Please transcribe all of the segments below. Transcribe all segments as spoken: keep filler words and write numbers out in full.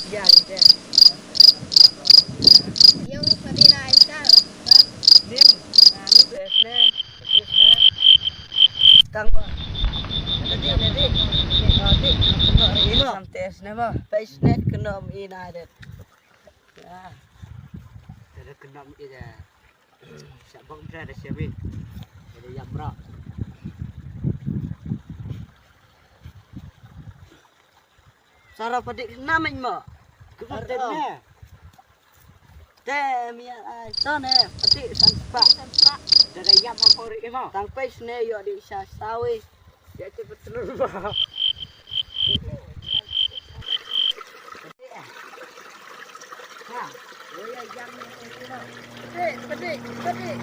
Yang tadi lah Aisyah. Nim, nah, ni tu S ne. S ne. Tang ba. Tadi, tadi. Tadi, tadi. Sam tes ne ba. Pais ne kena mi na det. Ya. Ada kena mi dah. Siap bang dah siap ni. Ada yang berat. Sara padik nama imo. Kemudian ne. Te mia ai to ne padik san sepak. Dara yam apa ri imo. Tang pais ne yo di sa sawi. Ya cepet telur ba. Ha. Oh ya yam. Padik, padik, padik.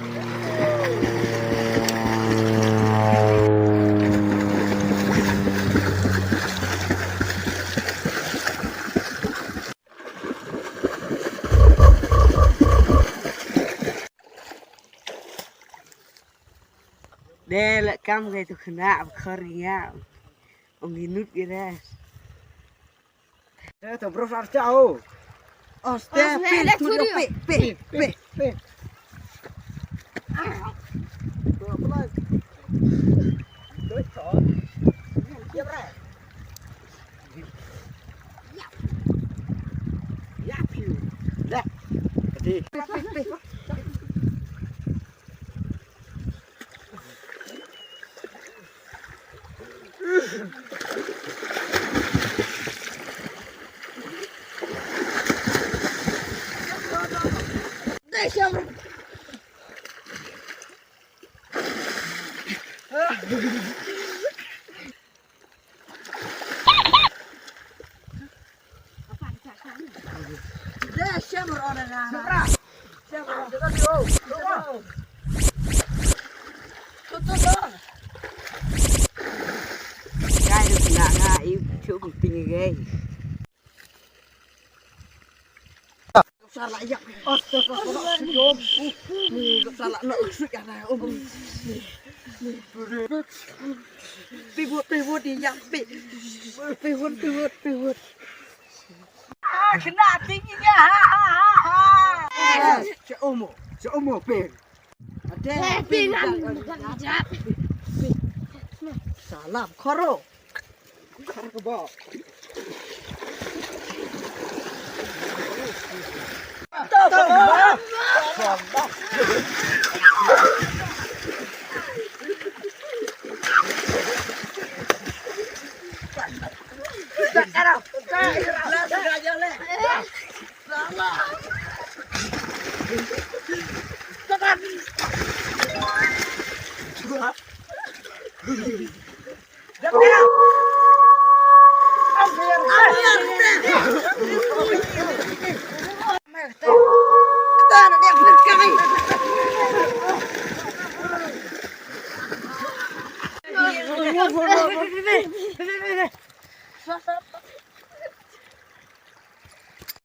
De la kam ngai tu kena khor nya. Ong inut gires. Eh, tu bro sar chao. Oh, step, oh, step, pin, let's go, pin, pin, pin, pin. Gai, na nga i chup ting gai. Salah yak. Salah nak suk ya na um. Pivot, pivot di yak pi. Pivot, pivot, pivot. Ah, kena tinggi ya. Ha ha ha ha. Seumur, seumur pin. Ada pin kan. Salam koro.